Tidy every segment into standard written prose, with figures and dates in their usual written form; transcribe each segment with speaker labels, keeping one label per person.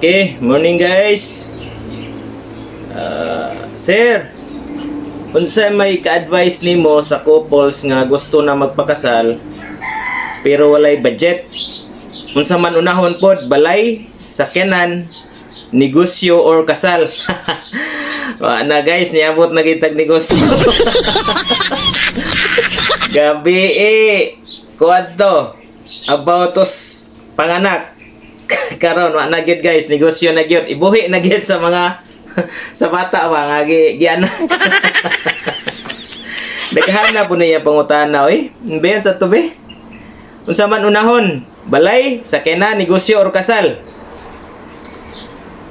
Speaker 1: Okay, morning, guys. Sir, unsa may ka-advise nimo sa couples nga gusto na magpakasal pero walay budget? Unsa man unahon pod, balay, sakyanan, negosyo or kasal? Wa na, guys, niabot na kitag negosyo. Gabi eh, kuan to, about us panganak. Karon wa na gyud, guys, negosyo na gyud. Ibuhi na gyud sa mga sa bata ba nga gi gianak. Daghan na po niya pangutana oy. Bayan sa tubi. Unsa man unahon, balay, sakyanan, negosyo or kasal?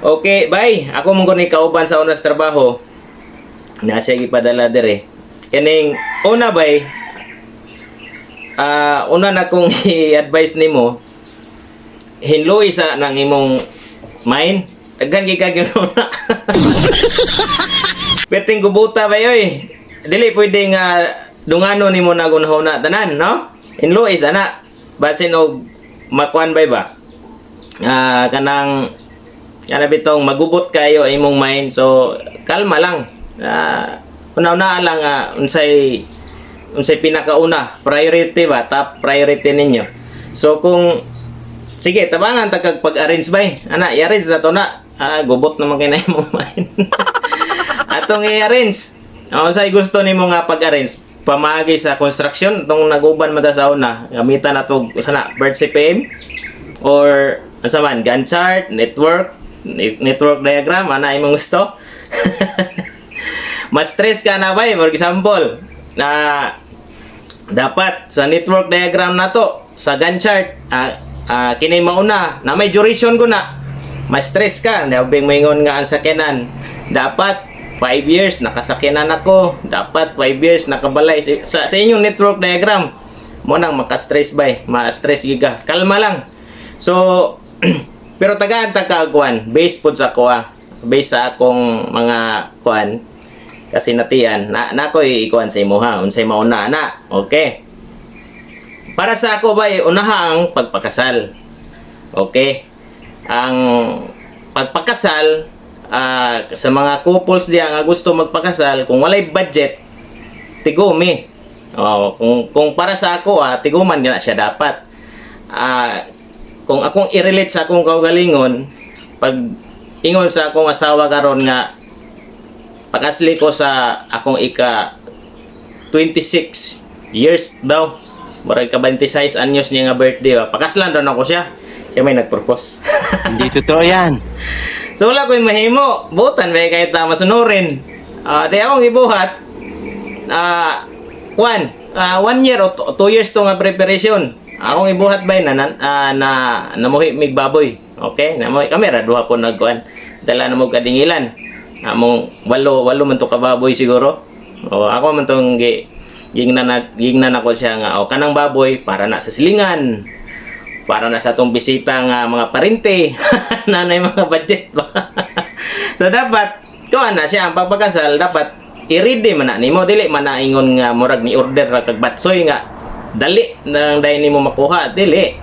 Speaker 1: Okay, bye. Ako mong ni kauban sa unas trabaho. Na siya gipadala dire. Kining una, bay, una na kong i-advise nimo, hinluoy sa nang imong mind. Daghan gyud ka ginuna. Perting gubuta ba yoy. Dili pwede nga dungano nimo na gunahuna tanan, no? Hinluoy sana. Basin og makuan bay ba? Kanang kana bitong magubot kayo imong mind, so kalma lang. Una-una lang unsay unsay pinakauna, priority ba, top priority ninyo. So kung sige, tabangan ta kag pag-arrange bay. Ana, i-arrange na to na. Gubot naman kay na imong mind. Atong i-arrange. O, say gusto nimo nga pag-arrange pamaagi sa construction tong naguban man ta sa una, gamitan nato sana birth CPM or asa man Gantt chart, network diagram ana imong gusto. Mas stress ka na bay, for example, na dapat sa network diagram nato sa Gantt chart kini mauna na may duration ko na ma-stress ka nabing moingon nga ang sakyanan dapat 5 years nakasakyanan ako, dapat 5 years nakabalay sa inyong network diagram mo nang maka-stress bay, ma-stress giga. Kalma lang. So pero tagaan ta ka kuan, base pod sa kuha, base sa akong mga kuan kasi natian na nakoy ikuan sa imuha unsay mauna na. Okay, para sa ako bay, unaha ang pagpakasal. Okay, ang pagpakasal, sa mga couples diya nga gusto magpakasal, kung walay budget, tigumi. Oh, kung para sa ako, tiguman na siya dapat. Kung akong i-relate sa akong kaugalingon, pag ingon sa akong asawa karon nga pakasli ko sa akong ika 26 years daw, murag ka 26 anyos niya nga birthday ba, pakaslan daw nako siya. Siya may nagpropose.
Speaker 2: Hindi totoo yan.
Speaker 1: So wala ko'y mahimo. Butan ba kay ta masunurin. Di akong ibuhat. Kwan, 1 year o 2 years to nga preparation. Akong ibuhat bay na namuhi mig baboy. Okay, namuhi kami ra duha po nagkuan. Dala na mo kadingilan. Among walo walo man to ka baboy siguro. O ako man tong gi gingnan ako siya nga o kanang baboy para na sa silingan, para na sa atong bisita nga mga parente na nay mga budget ba. So dapat kuan na siya ang pagpakasal, dapat i-ready man na nimo, dili man na ingon nga murag ni order ra kag batsoy nga dali na lang dahil nimo makuha. Dili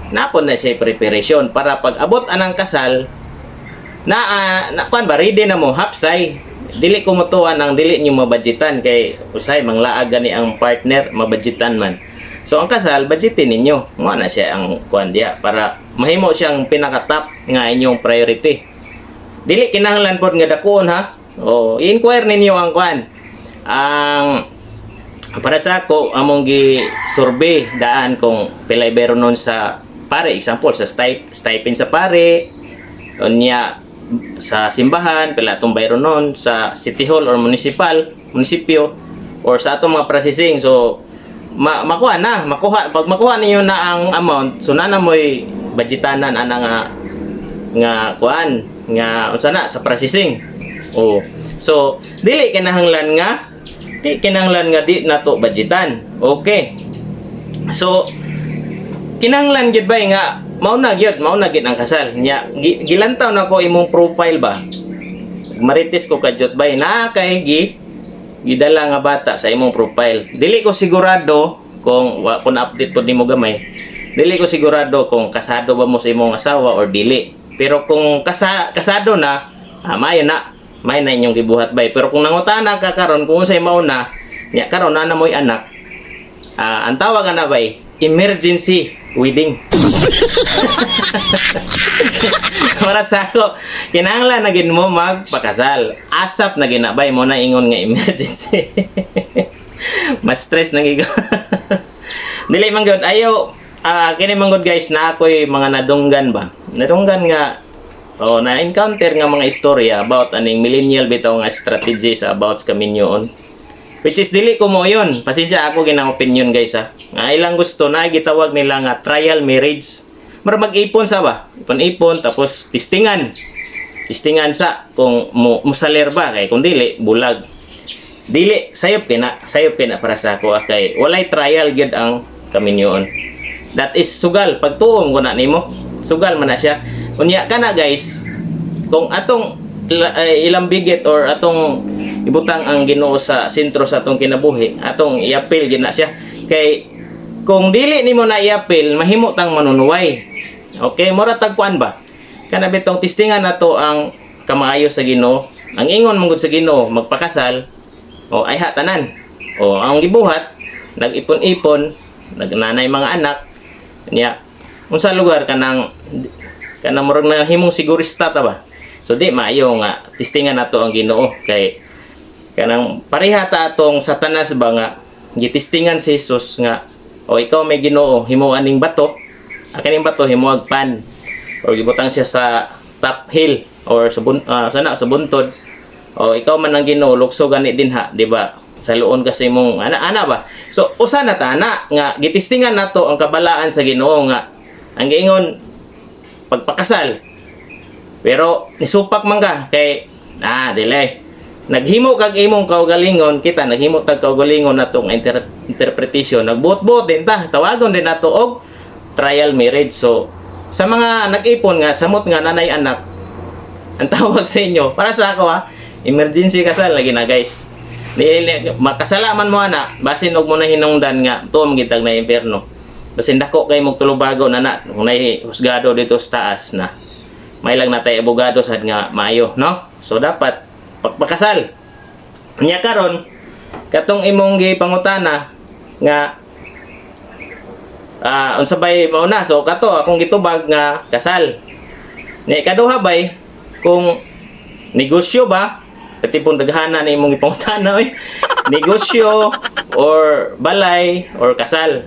Speaker 1: napon na siya preparation para pag abot anang kasal na, na kuan ba, ready na mo hapsay. Dili ko mutuan ang dili nyo mabudgetan kay usay manglaag gani ang partner mabudgetan man. So ang kasal, budgetin ninyo. Mo na siya ang kuan diha para mahimo siyang pinaka top nga inyong priority. Dili kinahanglan pod nga dakuon ha. O i-inquire ninyo ang kuan. Ang para sa ako, among gi survey daan kung pilay bayro nun sa pare, example sa stipend sa pare, unya sa simbahan pila atong bayro nun sa city hall or municipal, munisipyo or sa atong mga processing. So makuha na, makuha, pag makuha ninyo na ang amount, so na mo'y budgetanan ana nga nga kuan nga unsa na sa processing. Oh, so dili kinahanglan nga di nato budgetan. Okay, so kinahanglan gyud bay nga mao na gyud ang kasal nya. Gilantaw na ko imong profile ba, marites ko kadyot bay na kay gidala nga bata sa imong profile. Dili ko sigurado kung wa ko na update pod nimo gamay. Dili ko sigurado kung kasado ba mo sa imong asawa or dili. Pero kung kasado na, maayo na, maayo na inyong gibuhat, bay. Pero kung nangutana ka karon kung unsay mauna nya karon na mo'y anak, ang tawag ana, bay, emergency wedding. Para sa ako, kinahanglan na gid mo magpakasal. ASAP na gyud na, bay, mo na ingon nga emergency. Mas stress na gigo. Dili man gud ayo, kini man gud, guys, na ako'y mga nadunggan ba. Nadunggan nga oh, na encounter nga mga istorya about aning millennial bitaw nga strategy sa about sa kaminyoon. Which is dili ko mo yun. Pasensya, ako ginang opinion, guys, ha. Nga ilang gusto na gitawag nila nga trial marriage. Mara mag-ipon sa ba? Ipon-ipon tapos testingan. Testingan sa kung mo musaler ba, kay kung dili, bulag. Dili sayop kay na, sayop kay na para sa ako, kay walay trial gyud ang kaminyoon. That is sugal pagtuom ko na nimo. Sugal man na siya. Unya kana, guys, kung atong ilambigit or atong ibutang ang Ginoo sa sentro sa atong kinabuhi, atong iapil gyud na siya. Kay kung dili nimo na iapil, mahimo tang manunuway. Okay, mura tag kuan ba? Kana bitong testingan nato ang kamaayo sa Ginoo. Ang ingon man gud sa Ginoo, magpakasal o ay ha tanan. O ang gibuhat, nag-ipon-ipon, nagnanay mga anak niya. Unsa lugar kanang kanang murag na himong sigurista ta ba? So di maayo nga testingan nato ang Ginoo, kay kanang pareha ta atong Satanas ba nga gitistingan si Jesus nga, "O ikaw may Ginoo, himo aning bato, kaning bato himuag pan," or gibutang siya sa top hill or sa sana sa buntod, "O ikaw man ang Ginoo, lukso gani dinha," di ba? Saluon kasi mong ana ana ba. So usa na ta ana nga gitistingan nato ang kabalaan sa Ginoo nga ang giingon pagpakasal, pero nisupak man ka kay dili naghimo kag imong kaugalingon. Kita naghimo tag kaugalingon natong interpretation, nagbuot-buot din ta, tawagon din nato og trial marriage. So sa mga nag-ipon nga samot nga nanay anak, ang tawag sa inyo, para sa ako ha, emergency kasal lagi na, guys. Dili makasala man mo ana, basin og mo na hinungdan nga tuom gitag na impierno, basin dako kay mog tulubago na na kung nay husgado dito sa taas na may lang natay abogado sad nga maayo, no? So dapat pagpakasal niya. Karon, katong imong gipangutana nga unsa bay mauna, so kato akong gitubag nga kasal. Ni ikaduha bay, kung negosyo ba, katipon daghana na imong gipangutana oy, negosyo or balay or kasal,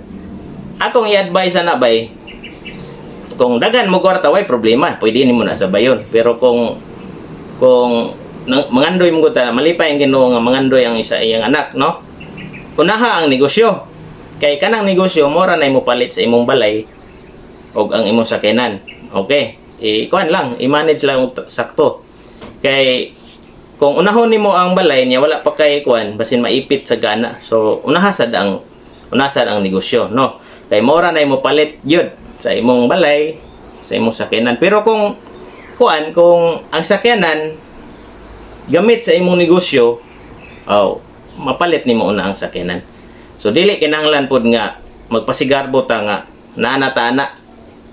Speaker 1: akong i-advise ana, bay, kung dagan mo kwarta, way problema, pwede nimo na sabayon. Pero kung mangandoy mo ta, malipay ang Ginoo nga mangandoy ang isa iyang anak, no, unaha ang negosyo, kay kanang negosyo mora na imo palit sa imong balay og ang imong sakyanan. Okay, i-kuan lang, i-manage lang og sakto, kay kung unahon nimo ang balay niya, wala pa kay kuan, basin maipit sa gana. So unaha sad ang negosyo, no, kay mora na imo palit gyud sa imong balay, sa imong sakyanan. Pero kung kuan, kung ang sakyanan gamit sa imong negosyo, oh, mapalit nimo una ang sakyanan. So dili kinahanglan pod nga magpasigarbo ta nga naa na ta ana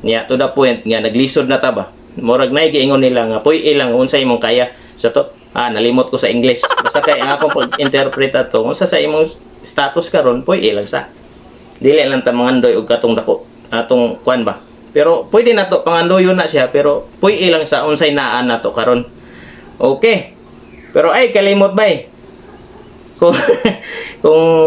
Speaker 1: niya to the point nga naglisod na ta ba. Murag nay giingon nila nga puy ilang unsa imong kaya so to, nalimot ko sa English. Basta kay ang akong pag-interpret ato, unsa sa imong status karon, puy ilang sa dili lang ta mangandoy og katong dako atong kuan ba. Pero pwede na to pangandoyon na siya, pero puy ilang sa unsay naa nato karon. Okay, pero ay kalimot, bay, kung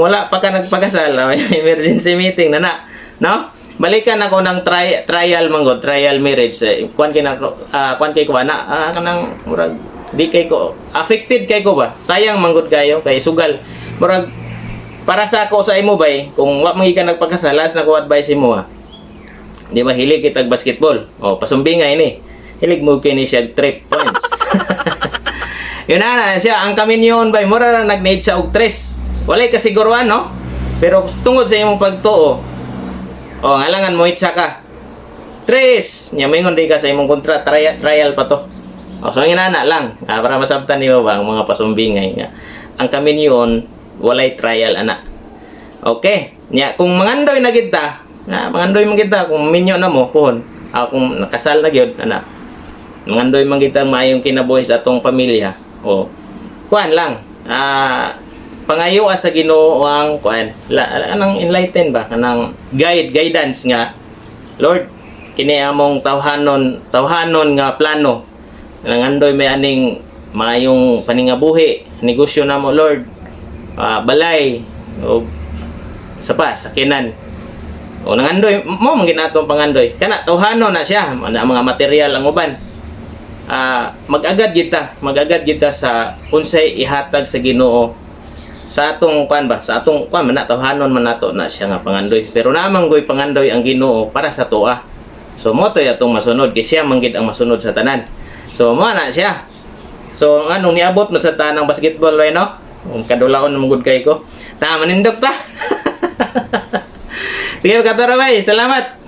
Speaker 1: wala pa ka nagpakasal, emergency meeting na na, no? Balikan ako ng trial manggod, trial marriage. Eh, kuan kay nako, kuan kay ko ana, kanang murag di kay ko affected kay ko ba. Sayang manggod kayo kay sugal. Murag para sa ako sa imo, bay, kung wa man ka nagpakasal, last na ko advice imo ha. Di ba hilig kitag basketball? Oh, pasumbinga ini. Hilig mo kini siya 3 points. Yun na, na siya ang kaminyoon, bay, mura ra nag-need sa og tres. Walay kasiguruan, no? Pero tungod sa imong pagtuo, oh, ngalangan mo itsa ka. Tres! Nya moingon di ka sa imong kontra, trial, trial pa to. Oh, so inana lang, para masabtan nimo ba ang mga pasumbingay nga ang kaminyoon walay trial ana. Okay. Nya kung mangandoy na gid ta, nga mangandoy man gid ta kung minyo na mo pohon, kung nakasal na gyud ana. Mangandoy man kitang maayong kinabuhi sa atong pamilya. O kuan lang. Pangayo sa Ginoo ang kuan. La, anang enlighten ba, kanang guide, guidance nga, "Lord, kini among tawhanon tawhanon nga plano. Nangandoy may aning maayong paningabuhi, negosyo namo, Lord. Balay o sa pa sakinan." O nangandoy mo man ginatong pangandoy kana, tawhanon na siya na mga material ang uban. Mag-agad kita sa unsay ihatag sa Ginoo sa atong kuan ba, sa atong kuan man na, tawhanon man nato na siya nga pangandoy, pero naman goy pangandoy ang Ginoo para sa atoa. So mo to'y atong masunod kay siya man gid ang masunod sa tanan. So mo na siya. So anong niabot man sa tanang basketball way, no? Kung kadulaon man gud kay ko ta, manindog ta. Sige, katara bay, salamat.